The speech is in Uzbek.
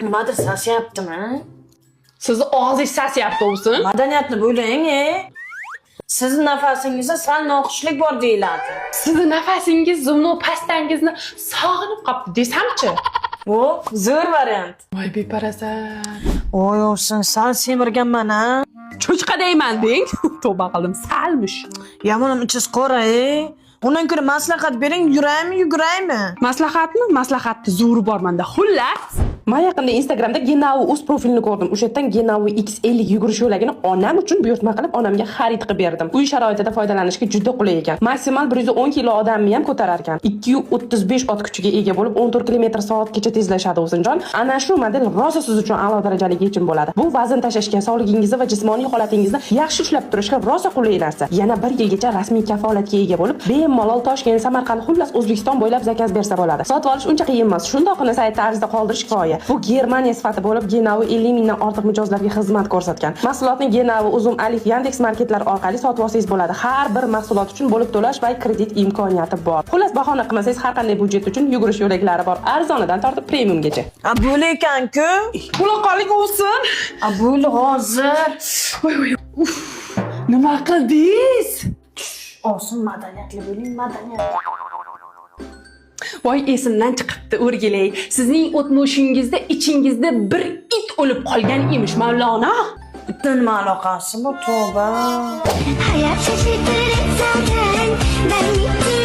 Nimadir sasiyaptimi? Sizni og'zingiz sasiyapti o'zi. Madaniyatni bo'ling, e. Sizni nafasingizda sal noxushlik bor deyiladi. Sizni nafasingiz зубной pastangizni sog'inib qopti desamchi? O, zo'r variant. Voy beparasat. Voy ovsin, sal semirganman a. Cho'chqa deyman deng. Tavba qildim, salmish. Yamonim ichiz qora, e. Undan ko'ra maslahat bering, yuraymi, yuguraymi? Maslahatmi? Maslahatni zo'ri bor menda. Xullas, Man yaqinda Instagramda Genau uz profilini ko'rdim. O'sha yerdan Genau X50 yugurish yo'lagini onam uchun buyurtma qilib, onamga xarid qilib berdim. Uy sharoitida foydalanishga juda qulay ekan. Maksimal 110 kilo odamni ham ko'tarar ekan. 235 ot kuchiga ega bo'lib, 14 km soatgacha tezlashadi o'zinjon. Ana shu model rosa siz uchun a'lo darajali yechim bo'ladi. Bu vazn tashlashga, sog'ligingizni va jismoniy holatingizni yaxshi ushlab turishga rosa qulay narsa. Yana bir yilgacha rasmiy kafolatga ega bo'lib, bemalol Toshkent, Samarqand, xullas O'zbekiston bo'ylab zakaz bersa bo'ladi. Sotib olish uncha qiyin emas. Shundoqqina saytda ariza qoldirish kifoya. Bu Germaniya sifati bo'lib, Genau 50 mingdan ortiq mijozlarga xizmat ko'rsatgan. Mahsulotni Genau, Uzum, Alif, Yandex marketlar orqali sotib olsangiz bo'ladi. Har bir mahsulot uchun bo'lib to'lash va kredit imkoniyati bor. Xullas, bahona qilmasangiz, har qanday byudjet uchun yugurish yo'laklari bor. Arzonidan tortib premiumgacha. A, bo'la ekan-ku. Bo'la qoling o'sin. A, bo'ldi hozir. Voy voy. Uf. Nima qildingiz? Ovsin, madaniyatli bo'ling, madaniyatli. Voy, esimdan chiqibdi o'rgilay. Sizning o'tmishingizda ichingizda bir it o'lib qolgan emish, Mavlono. Itni nima aloqasi bu? Tavba. Hayat şaşırtır zaten. Ben